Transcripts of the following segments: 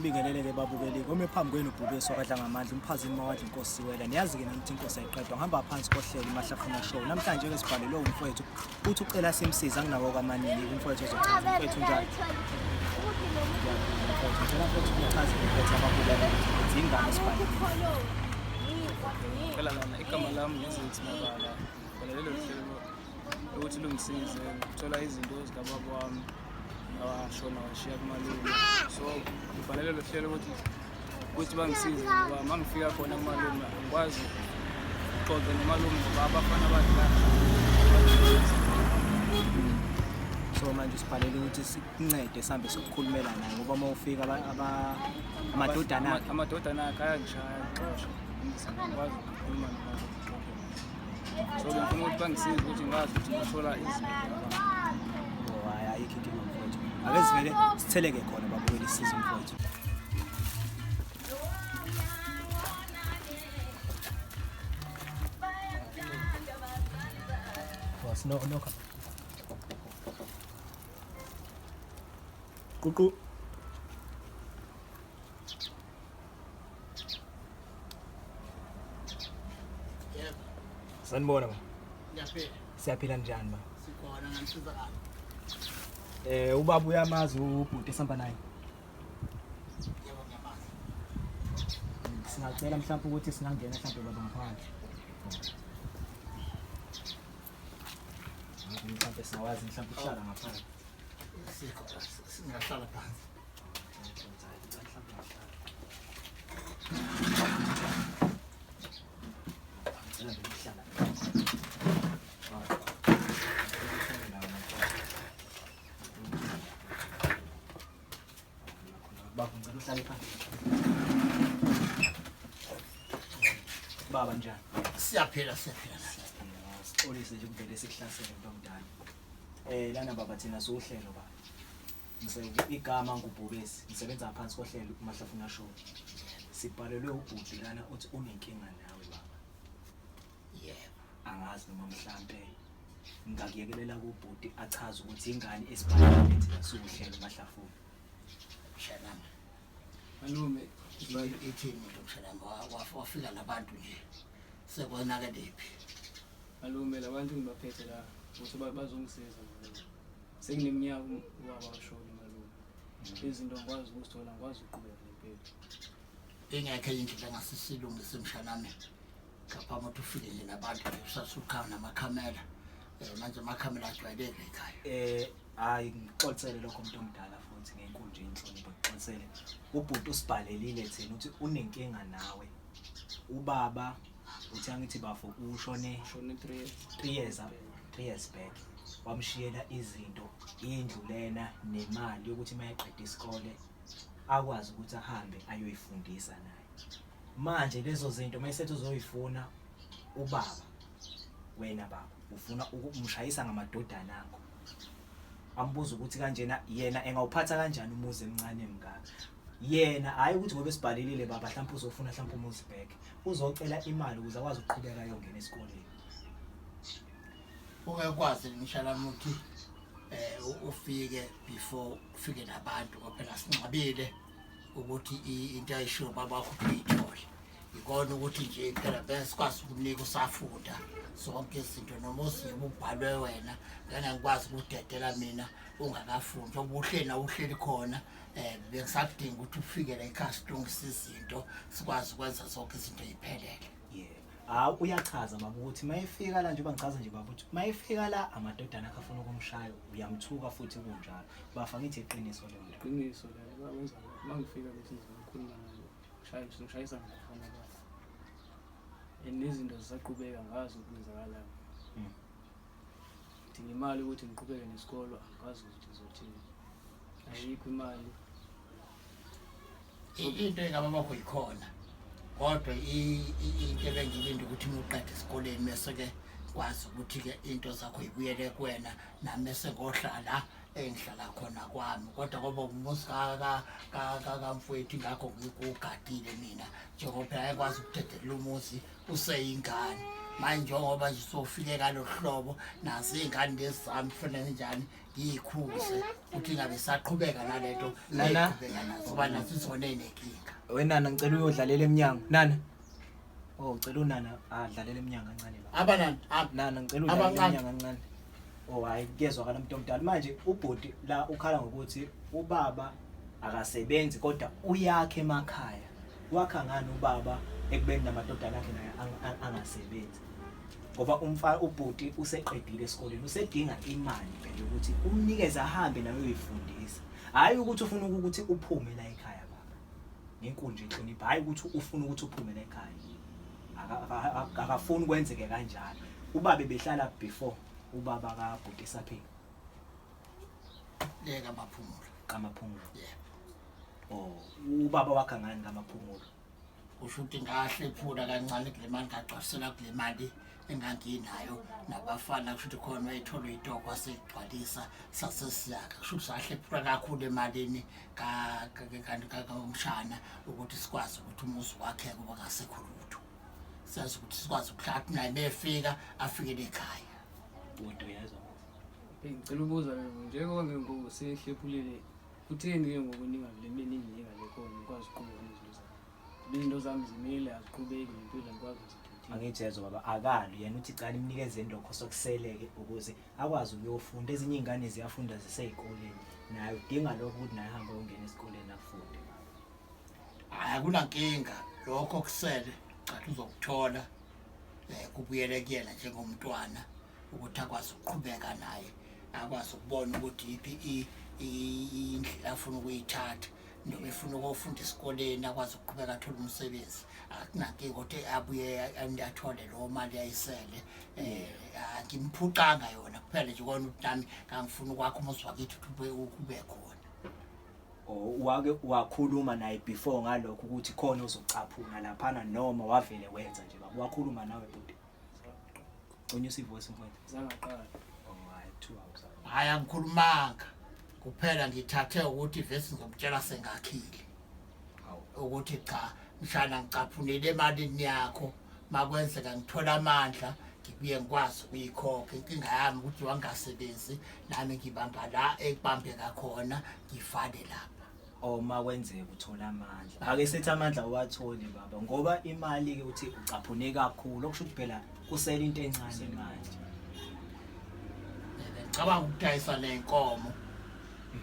Nginibingelele-ke babukeli kome phambi kwenu ubhubesi wakadla ngamandla umphazini mawadla inkosi siwela niyazi-ke nani ukuthi inkosi ayiqedwa ngihamba phansi kohlelo imahlafuna show namhlanje-ke sibhalelwe umfowethu uthi ucela simsize anginawo kwamaningi umfowethu ozochaza umfowethu njani ngicela mfowethu ukuchazele mfowethu ababukela ukuthi ingane esibhalelwe. Cela lana igama lami ngizithi Mabala. Ngibhalele lolu hlelo ukuthi lungisize ngithola izinto zikababa wami awashona washiya kumalume. So ngibhalele lolu hlelo ukuthi bangisize ngoba uma ngifika khona kumalume angikwazi ukuxoxa nomalume ngoba abafana badlala. So manje usibhalele ukuthi sikuncede sihambe sokukhulumela naye ngoba uma ufika amadodana akhe amadodana akhe ayangishaya ngixosha ngikwazi ukukhuluma nabo. So bengifuna ukuthi bangisize ukuthi ngazi ukuthi ngithola izinto. Oh, hayi ayikho inkinga mfowethu. Ake sivele sitheleke khona babukele isizwe mfowethu. Boss, no, no. Kuku. Yebo. Sanibona ba. Ngiyaphila. Siyaphila njani ba? Sikhona nganisiza kahle. Ubaba uyamazi ubhuti esihamba naye. Yebo ngiyamazi. Singacela mhlawumbe ukuthi singangena mhlawumbe baba ngaphandle. Mhlawumbe singawazi mhlawumbe ukuhlala ngaphandle. Sikho singahlala phansi. Baba ngicela uhlale phansi. Baba njani? Siyaphila siyaphila. Sixolise nje kuvele sikuhlasele mntomdala. Lana baba thina siwuhlelo baba. Igama ngubhubesi ngisebenza ngaphansi kohlelo uMahlafuna Show. Sibhalelwe ubhuti lana uthi unenkinga nawe baba. Yebo. Angazi noma mhlampe ngingakuyekelela kubhuti achaze ukuthi ingane esibhalelwe thina siwuhlelo uMahlafuna. Mshanami. Malume, Ithini into mshanami wafika nabantu nje. Sekonakelephi? Malume labantu ngibaphethe la ukuthi bazongisiza malume. Sekuneminyaka ubaba washona malume. Izinto ngikwazi ukuzithola ngikwazi ukuqhubeka nempilo. Ingekho enye indlela engasisilungise mshanami. Ngaphambi ukuthi ufike nje nabantu usasukhama namakhamera. Manje amakhamera ajwayeleke ekhaya. Hayi ngixoxele lokho umuntu omdala futhi ngenkulu nje inhlonipho ngixoxele. Ubhuti usibhalelile thina ukuthi unenkinga nawe. Ubaba uthi angithi bafo ushone Ushone 3 years. 3 years 3 years back. Wamshiyela izinto, indlu lena nemali yokuthi mayeqeda isikole akwazi ukuthi ahambe ayoyifundisa naye. Manje lezo zinto mayesethi uzoyifuna ubaba wena baba ufuna ukumshayisa ngamadodana akho. Ambuza ukuthi kanjena yena engawuphatha kanjani umuzi emncane emngaka. Yena hayi ukuthi ngoba esibhalelile baba mhlawumbe uzofuna mhlawumbe umuzi back. Uzocela imali ukuze akwazi ukuqhubeka ayongena esikoleni. Ungekwazi mshanami ukuthi ufike before ufike nabantu ngoba phela sinqabile ukuthi into ayishiwo baba wakho uyithole. Ikona ukuthi nje phela besikwazi ukunika usafunda zonke izinto noma uzibe ubhalwe wena ngeke ngikwazi ukudedela mina ungakafundi njengoba uhleli nawe uhleli khona bengisakudinga ukuthi ufike la ekhaya silungise izinto sikwazi ukwenza zonke izinto ziphelele. Yebo. Hawu uyachaza baba ukuthi mayefika la njengoba ngichaza nje baba ukuthi mayefika la amadodana akhe afuna ukumshaya uyamthuka futhi kunjalo. Bafa ngithi iqiniso leyo nto. Iqiniso lelo bakwenza mangifika bethi ngizokhuluma naye. Ngishaya ngishayisa ngabafana bakhe. And nezinto zisaqhubeka ngazi ukwenzakalayo. Ngidinga imali ukuthi ngiqhubeke nesikolo angikwazi ukuthi ngizothini. Ayikho imali. Into engaba bakho yikhona. Kodwa into ebengilinde ukuthi ngiqede esikoleni bese ke kwazi ukuthi ke into zakho ibuyele kuwena nami bese ngohlala engihlala khona kwami. Kodwa ngoba umuzi kamfowethu ngakho ngikugadile mina njengoba phela ayekwazi ukudedelela umuzi useyingane. Manje njengoba nje sofike ngalolu hlobo, nazo iy'ngane lezi zami kufanele njani ngiyikhuze ukuthi ingabe saqhubeka nalento Nana? eqhubeka nazo, ngoba nazo izona ey'nenkinga. Wenana, ngicela uyodlalela emnyango. Nana. Oh, ucela unana adlalele emnyango kancane baba. Abanani? Nana, ngicela udlalele Abancane. emnyango kancane. Oh hayi, kuyezwakala umuntu omdala. Manje ubhuti la ukhala ngokuthi ubaba akasebenzi kodwa uyakhe emakhaya. Wakha ngani ubaba ekubeni namadodana akhe naye angasebenzi? Ngoba umfa ubhuti useqedile esikoleni, usedinga imali phela ukuthi umnikeze ahambe naye uyifundisa. Hayi ukuthi ufuna ukuthi uphume la ekhaya baba. Ngenkulu nje inhlonipho, hayi ukuthi ufuna ukuthi uphume la ekhaya. Akafuni kwenzeke kanjalo. Ubaba behlala before ubaba kaBhuti esaphila. Leka Maphumulo. KaMaphumulo. Yebo. Oh, ubaba wakha ngani kaMaphumulo? Kusho ukuthi ngahlephula kancane kule mali, ngagcwalisela kule mali enganginayo nabafana, kusho ukuthi khona wayethola itoko wasegcwalisa sasesiyakha. Kusho ukuthi sahlephula kakhulu emalini kamshana ukuthi sikwazi ukuthi umuzi wakheke ngoba ngasekho lutho. Siyazi ukuthi sikwazi ukuhlala naye befika afikele ekhaya. Bhuti uyezwa? Hey, ngicela ukubuza ke ngoku, njengoba ke ngoku sehlephulile, kutheni ke ngoku ningavele nibe ninginika le khona ngikwazi ukuqhubeka nezinto zami? Izinto zami zimile, aziqhubeki nempilo, angikwazi ukuzithuthisa. Angithi yezwa baba, akali yena uthi cala imnikezeni lokho sokuseleke ukuze akwazi ukuyofunda. Ezinye iy'ngane ziyafunda zisey'koleni, naye udinga lokho ukuthi naye ahambe ayongena esikoleni afunde. Hhayi, akunankinga, lokho kusele cha uzokuthola kubuyele kuyena njengomntwana ukuthi akwazi ukuqhubeka naye, akwazi ukubona ukuthi iphi indlela afuna ukuyithatha, noma efuna ukufunda esikoleni akwazi ukuqhubeka athole umsebenzi. Akunankinga ukuthi abuye athole leyo mali ayisele. Angimphucanga yona kuphela nje kona ukuthi nami ngangifuna ukwakha umuzi wakithi ukuthi ube khona. Oh, wake wakhuluma naye before ngalokho ukuthi khona ozocaphuna laphana noma wavele wenza nje baba? Wakhuluma nawe bhuti? Unyusa ivoice mfowethu. Zangaqala. Oh hayi, 2 hours. Hhayi, angikhulumanga, kuphela ngithathe ukuthi vese ngizomtshela sengakhile ukuthi cha mshana, ngicaphunile emalini yakho, makwenzeka ngithola amandla ngibuye ngikwazi ukuyikhokha. Inkinga yami ukuthi wangasebenzi, nami ngibamba la ekubambeka khona, ngivale lapha. Oh, makwenzeka uthola amandla. Ake sethi amandla uwatholi baba, ngoba imali ke uthi ucaphune kakhulu, okusho ukuthi phela kusele into encane manje. Ngicabanga ukudayisa ney'nkomo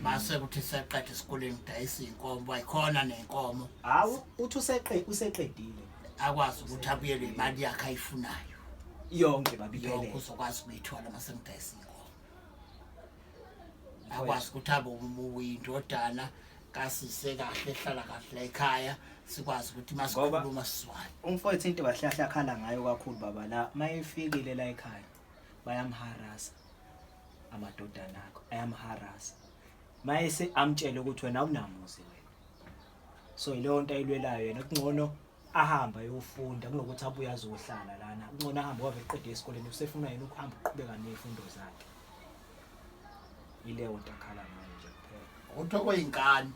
mase kuthi seqeda esikoleni, ngidayisa iy'nkomo, wayikhona ney'nkomo. Hawu, uthi useqedile. Akwazi ukuthi abuyelwe imali yakhe ayifunayo. Yonke baba, yonke iphelele. Uzokwazi ukuyithola mase ngidayisa iy'nkomo, akwazi ukuthi abe uyindodana kasise kahle, ehlala kahle la ekhaya, sikwazi ukuthi masikhuluma sizwane. Umfowethu into kahle kahle akhala ngayo kakhulu baba la, mayefikile la ekhaya bayamharasa amadodana akho, ayamharasa mayese amtshele ukuthi wena awunamuzi wena. So yileyo nto ayilwelayo yena, kungcono ahambe ayofunda kunokuthi abuye azohlala lana. Kungcono ahambe wave eqede esikoleni, usefuna yena ukuhamba ukuqhubeka ney'fundo zakhe. Yileyo nto akhala ngayo nje kuphela. Ukuthi okuyingane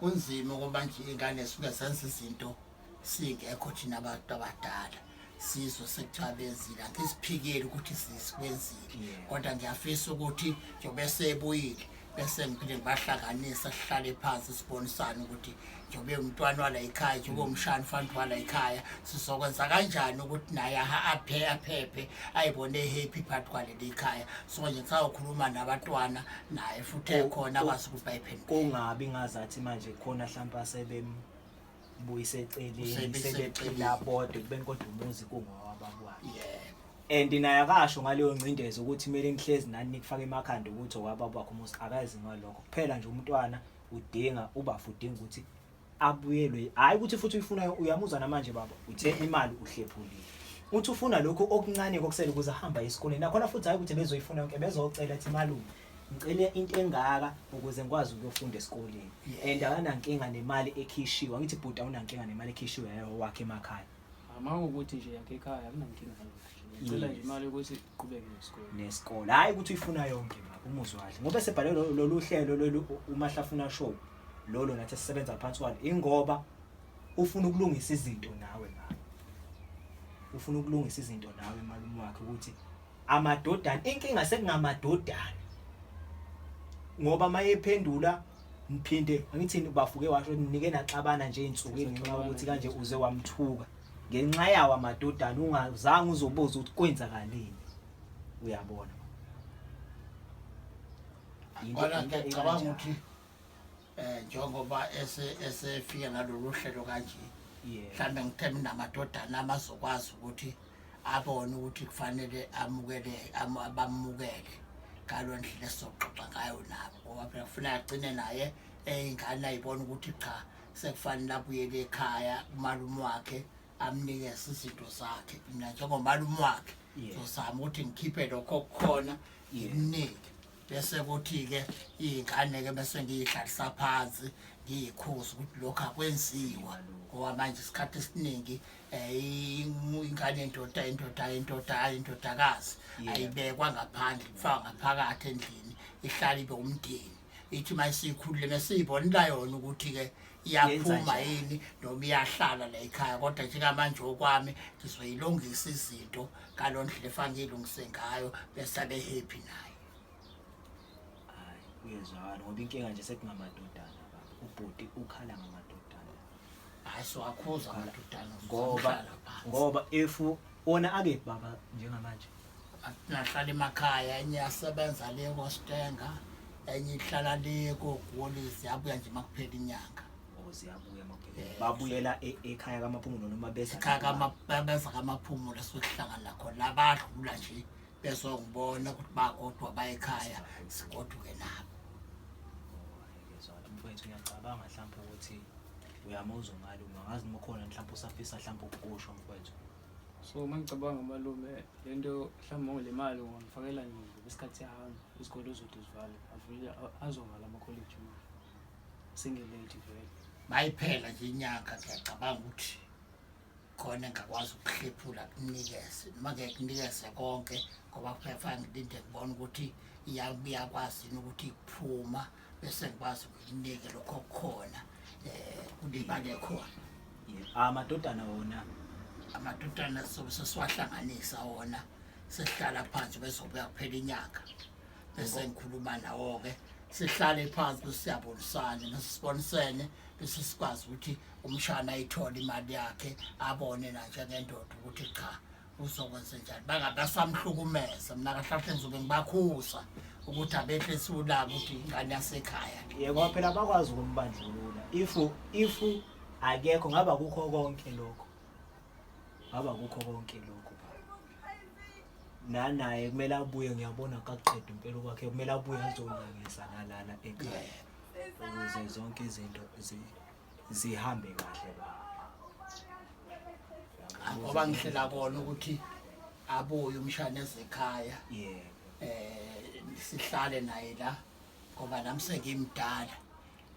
kunzima ukuba nje iy'ngane suke zenza izinto singekho thina abantu abadala, sizwe sekuthiwa benzile. Angisiphikeli ukuthi sikwenzile, kodwa ngiyafisa ukuthi njengoba esebuyile bese ngiphinde ngibahlanganisa, sihlale phansi sibonisane ukuthi njengoba umntwana wala ekhaya, njengoba umshana ufanele wala ekhaya, sizokwenza kanjani ukuthi naye aphephe, ayibone happy phakathi kwaleli ekhaya. So nje ngisawukhuluma nabantwana naye futhi ekhona, akwazi ukuthi bayiphendule. Kungabi ngazathi manje khona hlampe asebembuyise eceleni, Usebuyise sebephila eceleni. bodwa, ekubeni kodwa umuzi kungowababa. Yebo. And naye akasho ngaleyo ngcindezi ukuthi kumele nihlezi nani nikufake emakhanda ukuthi owababa wakho umuzi, akazi ngalokho. Kuphela nje umntwana udinga ubafu, udinga ukuthi abuyelwe, hayi ukuthi futhi uyifuna. Uyamuzwa namanje baba, uthe imali uhlephulile, uthi ufuna lokhu okuncane kokusele ukuze ahamba esikoleni nakhona futhi, hayi ukuthi bezoyifuna yonke, bezocela athi malume ngicele into engaka ukuze ngikwazi ukuyofunda esikoleni. And akanankinga nemali ekhishiwe. Angithi bhuti, awunankinga nemali ekhishiwe yayo wakhe emakhaya? Uma kuwukuthi nje yakhe ekhaya, akunankinga nalokho nje. Ngicela nje imali yokuthi iqhubeke nesikole. Nesikole, hhayi ukuthi uyifuna yonke baba, umuzi wahle ngoba esebhale lolu hlelo lolu uMahlafuna show lolo nathi esisebenza phansi kwalo, ingoba ufuna ukulungisa izinto nawe baba. Ufuna ukulungisa izinto nawe malume wakhe ukuthi amadodana, inkinga sekungamadodana, ngoba mayephendula niphinde angithini bafuke washo nike naxabana nje einsukwini ngenxa yokuthi kanje uze wamthuka ngenxa yawo amadodana, ungazange uzobuza ukuthi kwenzakaleni. Uyabona? Kona ngiyacabanga ukuthi njengoba esefika nalolu hlelo kanje, mhlawumbe ngithe namadodana amazokwazi ukuthi abone ukuthi kufanele amukele, bamukele ngalo ndlela esizoxoxa ngayo nabo, ngoba phela kufuneka agcine naye eyingane ayibona ukuthi cha, sekufanele abuyele ekhaya kumalume wakhe amnikeze izinto zakhe. Mina njengomalume wakhe ngizozama ukuthi ngikhiphe lokho okukhona ngimnike, bese kuthi-ke iy'ngane-ke bese ngiyihlalisa phansi ngiyikhuze ukuthi lokhu akwenziwa, ngoba manje isikhathi esiningi ingane indoda indoda indoda indodakazi ayibekwa ngaphandle, ifakwa ngaphakathi endlini, ihlala ibe umndeni. Ithi uma isikhulile mesiyibonela yona ukuthi-ke iyaphuma yini noma iyahlala la ekhaya. Kodwa njengamanje okwami ngizoyilungisa izinto ngalo ndlela efanele ngiyilungise ngayo, bese abe happy naye. Hayi, kuyezwakala ngoba inkinga nje sekungamadodana baba, ubhuti ukhala ngamadodana. Hayi, siwakhuza amadodana ngoba if wona akephi baba njengamanje? Nahlala emakhaya, enye iyasebenza le koStenga, enye ihlala le koGoli, ziyabuya nje makuphela inyanga. Oh, ziyabuya makuphela. Babuyela ekhaya kaMaphumulo noma beza ekhaya beza kaMaphumulo, sokuhlangana khona labadlula nje bezongibona ukuthi bakodwa bayekhaya, sigoduke nabo. Mfowethu, ngiyacabanga mhlawumbe ukuthi uyamuzwa umalume, angazi noma khona mhlawumbe usafisa mhlawumbe ukukusho mfowethu. So uma ngicabanga malume, lento mhlawumbe le mali ungangifakela nini ngoba isikhathi siyahamba, izikole uzothi zivale, avele azovala amakholeji manje, sengi-late vele. Mayiphela nje inyanga ngiyacabanga ukuthi khona engakwazi ukuhlephula kunikeze, noma ngeke kunikeze konke, ngoba kuphela kufanele ngilinde ngibone ukuthi iyakwazi yini ukuthi iphuma, bese ngikwazi ukuyinike lokho okukhona kulibale khona. Amadodana wona? Amadodana sobe sesiwahlanganisa wona, sihlala phansi bezobuya kuphela inyanga, bese ngikhuluma nawo-ke, sihlale phansi bese siyabonisana, bese sibonisene, bese sikwazi ukuthi umshana ayithole imali yakhe, abone na njengendoda ukuthi cha, uzokwenza njani, bangabe basamhlukumeza. Mina kahle kahle ngizobe ngibakhuza ukuthi abehlise ulaka ukuthi ingane yasekhaya. Yebo, ngoba phela bakwazi ukumbandlulula. If akekho ngaba kukho konke lokho, ngaba kukho konke lokho nanaye kumele abuye. Ngiyabona kaqeda impela kwakhe, kumele abuye azolungisa nalana ekhaya ukuze zonke izinto zihambe kahle baba. Ngoba ngihlela kona ukuthi abuye umshana ezekhaya, sihlale naye la, ngoba nami sengimdala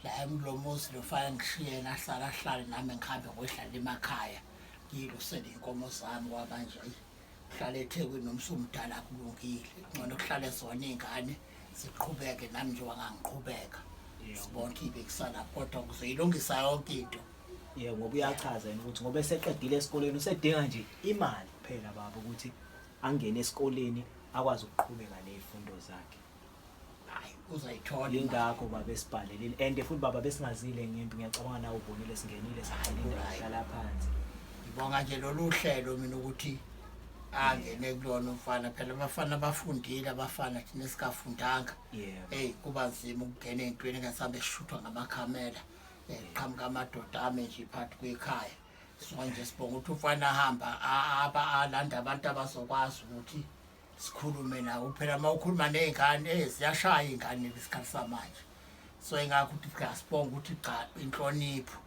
la emlomuzi lo, fanele ngishiye nahlala ahlale nami ngihambe ngohlala emakhaya ngiyilusele iy'nkomo zami. Kwabanje uhlala eThekwini nomsumdala kulungile, ngcono kuhlale zona iy'ngane ziqhubeke nami njengoba ngangiqhubeka, sibonke ibekisana, kodwa kuzoyilungisa yonke into. Yebo, ngoba uyachaza yena ukuthi ngoba eseqedile esikoleni usedinga nje imali kuphela baba ukuthi angene esikoleni akwazi ukuqhubeka ney'fundo zakhe. Hayi, uzayithola. Yingakho baba esibhalelile, and futhi baba besingazile ngempi, ngiyacabanga nawe ubonile singenile saqala indawo hlala phansi. Ngibonga nje lolu hlelo mina ukuthi angene kulona umfana, phela abafana abafundile, abafana thina esikafundanga, eyi kuba nzima ukungena ey'ntweni engasambe sishuthwa ngamakhamera, qhamuka amadoda ame nje phakathi kwekhaya. So nje sibonga ukuthi umfana ahamba alanda abantu abazokwazi ukuthi sikhulume nawo. Phela uma ukhuluma ney'ngane ziyashaya iy'ngane isikhathi samanje, so ingakho ukuthi cha, sibonga ukuthi cha, inhlonipho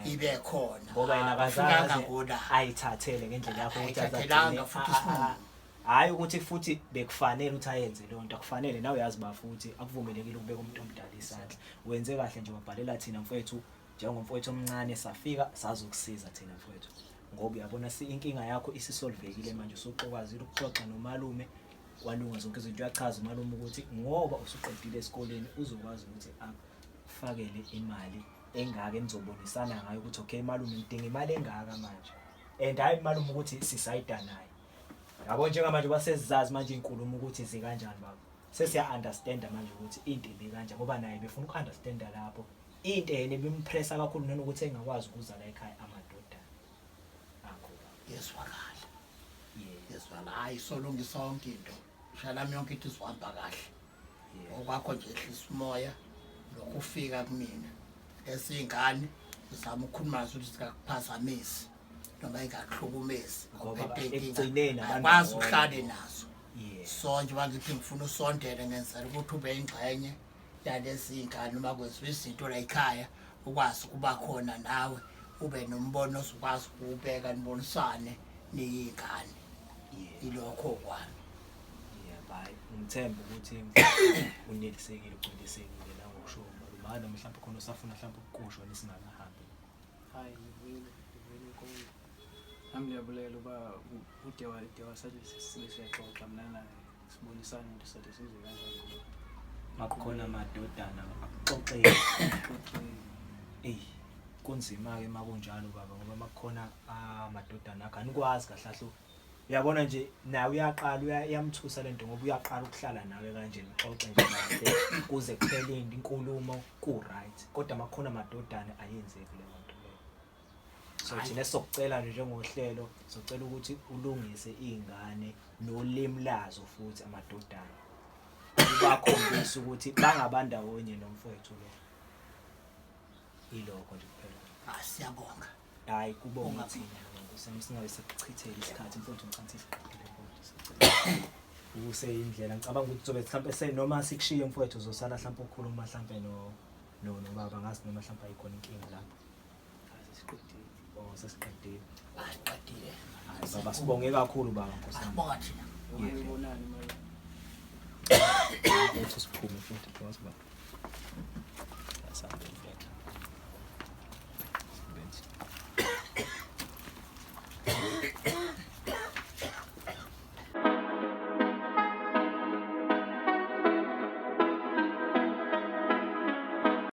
ibe khona. Ngoba yena akazange ayithathele ngendlela yakho ukuthi ayithathelanga futhi isinqumo. Hhayi ukuthi futhi bekufanele ukuthi ayenze leyo nto, akufanele, nawe uyazi ba futhi akuvumelekile ukubeka umuntu omdala isandla. Wenze kahle nje wabhalela thina mfowethu, njengomfowethu omncane safika sazokusiza thina mfowethu, ngoba uyabona inkinga yakho isisolvekile manje, usuxokwazile ukuxoxa nomalume kwalunga zonke izinto. Uyachaza umalume ukuthi ngoba usuqedile esikoleni uzokwazi ukuthi akufakele imali engaka enizobonisana ngayo ukuthi okay malume, ngidinga imali engaka manje. And hayi malume ukuthi sisayida naye. Yabo njengamanje basezizazi manje inkulumo ukuthi zikanjani baba. Sesiya understand manje ukuthi into ibe kanjani ngoba naye befuna uku-understanda lapho. Into yena ebimpressa kakhulu nanokuthi engakwazi ukuza la ekhaya amadodana akho baba. Yezwakala. Yeah. Yezwakala. Hayi solungisa yonke into. Shalami yonke into izohamba kahle. Yeah. Okwakho nje ehlisa umoya nokufika kumina. Esingane uzama ukukhuluma nazo ukuthi zikakuphazamisi noma ingakuhlukumezi. Ngoba Ngoba inkinga, ekugcineni abantu akwazi bonke. uhlale nazo. Yeah. So nje bangithi ngifuna usondele ngenzela ukuthi ube ingxenye yalezi ngane uma kwenziwa izinto la ekhaya ukwazi ukuba khona nawe ube nombono ozokwazi ukuwubeka nibonisane niyingane. Yeah. Ilokho kwami. Yeah, bye. Ngithemba ukuthi unelisekile ugculisekile la ngokusho malume. Hayi noma mhlawumbe khona usafuna mhlawumbe ukukusho nisingakahambi. Hayi ngivile, ngivile konke. Nami ngiyabulela uba ude wasathi sibe siyaxoxa mina naye sibonisane ukuthi sathi sizwe kanjani ngoba Makukhona amadodana akuxoxeki. xoxeni. Eyi, kunzima-ke uma kunjalo baba ngoba makukhona amadodana akho anikwazi kahle kahle. Uyabona nje nawe uyaqala iyamthusa lento ngoba uyaqala ukuhlala nawe kanje nixoxe nje kahle kuze kuphele into inkulumo ku-right kodwa makukhona amadodana ayenzeki leyo nto leyo. So thina sokucela nje njengohlelo socela ukuthi ulungise iy'ngane nolimi lazo futhi amadodana. Ubakhombise ukuthi bangabandawonye nomfowethu lo. Ilokho nje kuphela. Ah siyabonga. Hayi kubonga thina Nkosi singabe sikuchithela isikhathi mfowethu ngicabanga siqedile mfowethu sicela. Useyindlela ngicabanga ukuthi uzobe mhlambe se noma sikushiye mfowethu uzosala mhlambe ukukhuluma mhlambe no no nobaba ngazi noma mhlambe ayikhona inkinga lapho. Hayi sesiqedile. Oh sesiqedile. Asiqedile. Baba sibonge kakhulu baba Nkosi yami. Asibonga thina. Yeah. Ubonani manje? Mfowethu siphume futhi because baba.